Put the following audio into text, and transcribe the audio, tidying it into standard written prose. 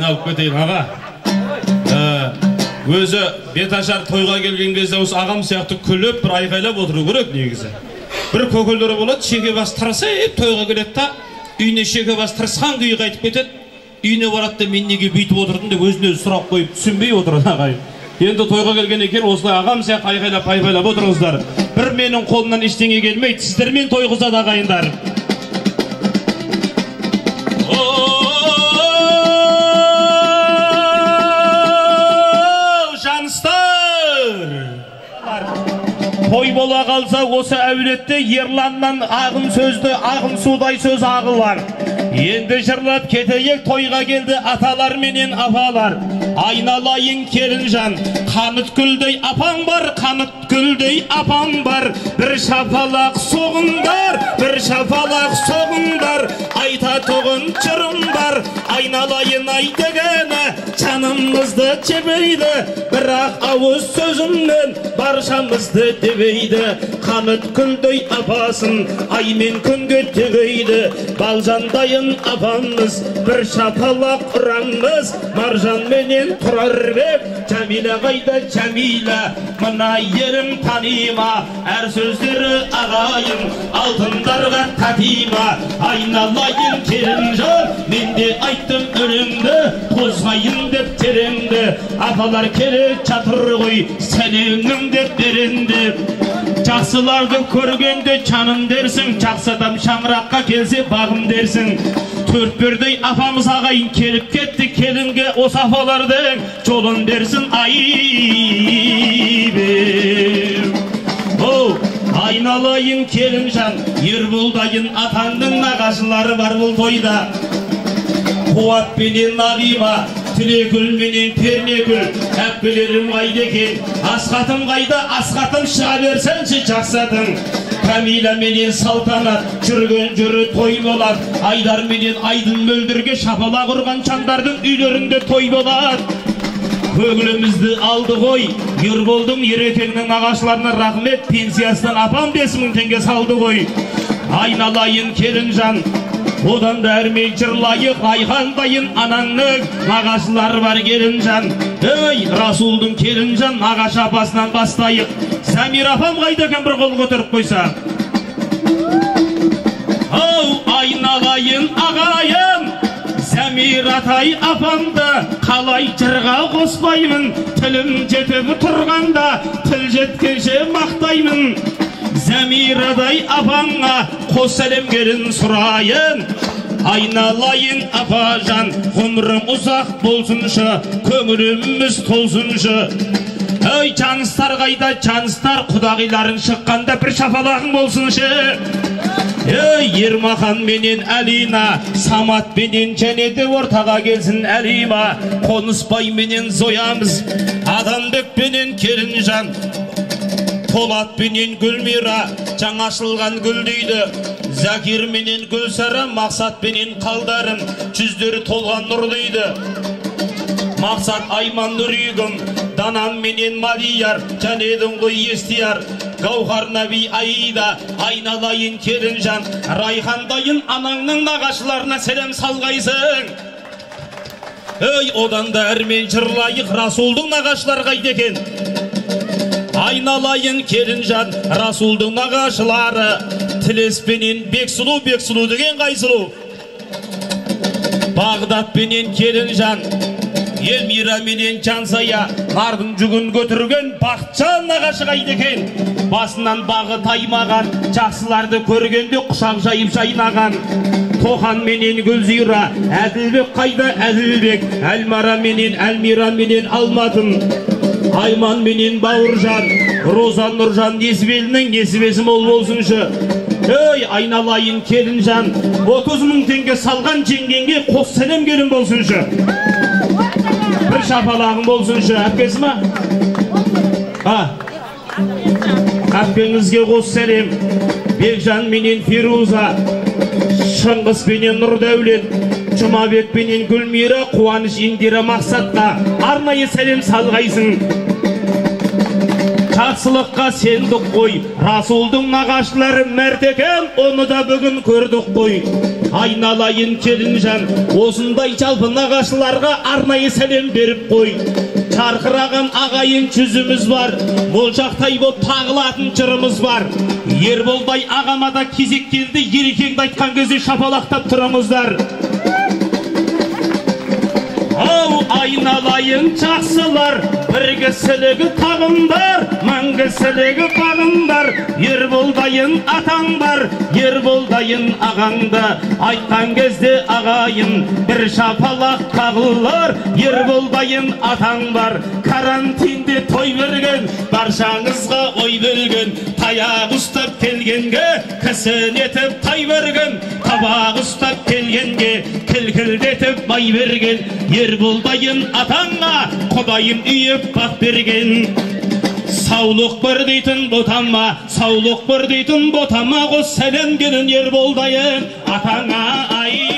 Айналып кетейін аға. Өзі беташар тойға келген кезде осы ағам сияқты күліп бір айқайлап отыру керек негізі. Бір көкелері болады, шеке бас тырысып тойға келеді да, үйіне шеке бас тырысқан күйі қайтып кетеді. Үйіне барады да, мен неге бүйтіп отырдым деп өзіне өзі сұрақ қойып түсінбей отырады ағайын. Енді тойға келген екен, осылай ағам сияқты айқайлап айқайлап отырыңыздар. Бір менің қолымнан ештеңе келмейді, сіздермен тойғызады ағайындар. Той бола қалса осы әулетте Ерланнан ағын сөзді, ағын судай сөз ағылар. Енді жырлап кетейік, тойға келді аталар менен апалар. Айналайын келінжан, қанат гүлдей апаң бар, қанат гүлдей апаң бар. Бір шапалақ соғыңдар, бір шапалақ соғыңдар, айтатұғын жырым бар. Айналайын ай дегені жанымызды жебейді, бірақ ауыз сөзіммен баршамызды дебейді. Қанат гүлдей апасын ай мен күнге теңейді. Балжандайын апамыз бір шапалақ ұрамыз. Маржан менен Тұрарбек, Жәмила қайда Жәмила, мына ерім танима, әр сөздері ағайын алтындарға татима. Айналайын келінжан, мен де айттым өлеңді, қозғайын деп тереңді. Апалар келе жатыр ғой, сәлемім деп беренді. Жақсыларды көргенде жаным дерсің, жақсы адам шаңыраққа келсе бағым дерсің. Төрт бірдей апамыз ағайын келіп кетті келінге, осы апалардың жолын берсін айбер. Оу, айналайын келінжан, Ерболдайын атаңның нағашылары бар бұл тойда. Қуат менен Нағима, Тілекүл менен Пернекүл, әпкелерім қайда екен, Асқатым қайда, Асқатым шыға берсінші жақсы атың. Камила менен Салтанат, жүрген жүрі той болады. Айдар менен Айдын Мөлдірге шапалақ ұрған жандардың үйлерінде той болады. Көңілімізді алды ғой, Ерболдың Ерекеңнің нағашыларына рахмет, пенсиясынан апам 5000 теңге салды ғой. Айналайын келінжан, одан да әрмен жырлайық, айқандайын анаңның нағашылары бар келінжан. Ей, Расулдың келінжан нағашы апасынан бастайық. Замир апам қайда екен, бір қол көтеріп қойса. Ау, айналайын ағайын, Замир атай апамды қалай жырға қоспаймын, тілім жетіп тұрғанда тіл жеткенше мақтаймын. Замирадай апаңа қос сәлем келін сұрайын. Айналайын апажан, ғұмырың ұзақ болсыншы, көңіліміз толсыншы. Ей, жаныстар қайда, жаныстар, құдағиларың шыққанда бір шапалағың болсыншы. Ей, Ермахан менен Әлина, Самат менен және де ортаға келсін Әлима, Қонысбай менен Зоямыз, Адамбек менен Келінжан, Полат менен Гүлмира, жаңа ашылған гүл дейді. Закир менен Гүлсара, Мақсат менен Қалдарым, жүздері толған нұр дейді. Мақсат Айман Нұригім, Данам менен Мадияр, Жәнедің ғой Естияр, Гауһар Наби Аида, айналайын келінжан, Райхандайын анаңның нағашыларына сәлем салғайсың. Ей, одан да әрмен жырлайық, Расулдың нағашылары қайда екен? Айналайын келінжан, Расулдың нағашылары, Тілес пенен Бексұлу, Бексұлу деген қайсылу? Бағдат пенен келінжан, Эльмира менен Жансая, нардың жүгін көтерген Бақытжан нағашы қайда екен? Басынан бағы таймаған, жақсыларды көргенде құшақ жайып жайнаған. Тохан менен Гүлзира, Әділбек қайда, Әділбек, Әлмара менен Әлмира менен Алматым, Айман менен Бауыржан, Роза Нұржан несібелінің несібесі мол болсыншы. Ей, айналайын келінжан, 30 мың теңге салған жеңгенге қос сәлем келін болсыншы. Бір шапалағың болсыншы, әпкесі ма? Әпкеңізге қос сәлем. Бекжан менен Фируза, Шыңғыс менен Нұрдәулет, Жұмабек менен Гүлмира, Қуаныш Индира Мақсатқа арнайы сәлем салғайсың. Жақсылыққа сендік қой, Расулдың нағашылары мәрт екен, оны да бүгін көрдік қой. Айналайын келінжан, осындай жалпы нағашыларға арнайы сәлем беріп қой. Жарқыраған ағайын жүзіміз бар, моншақтай боп тағылатын жырымыз бар. Ерболдай ағама да кезек келді, ерекеңді айтқан кезде шапалақтап тұрыңыздар. Ау, айналайын жақсылар, бір кісілігі тағымдар, мың кісілігі бағымдар, Ерболдайын атаң бар, Ерболдайын ағаңды, айтқан кезде ағайын, бір шапалақ қағылар, Ерболдайын атаң бар, карантинде той берген, баршаңызға ой бөлген, таяқ ұстап келгенге, кісінетіп тай берген, табақ ұстап келгенге, кілкілдетіп май берген, Ерболдайын атаңа, Құдайым үйіп бақ берген. Саулық бір дейтін ботама, саулық бір дейтін ботама, қос сәлем келін Ерболдайын атаңа ай.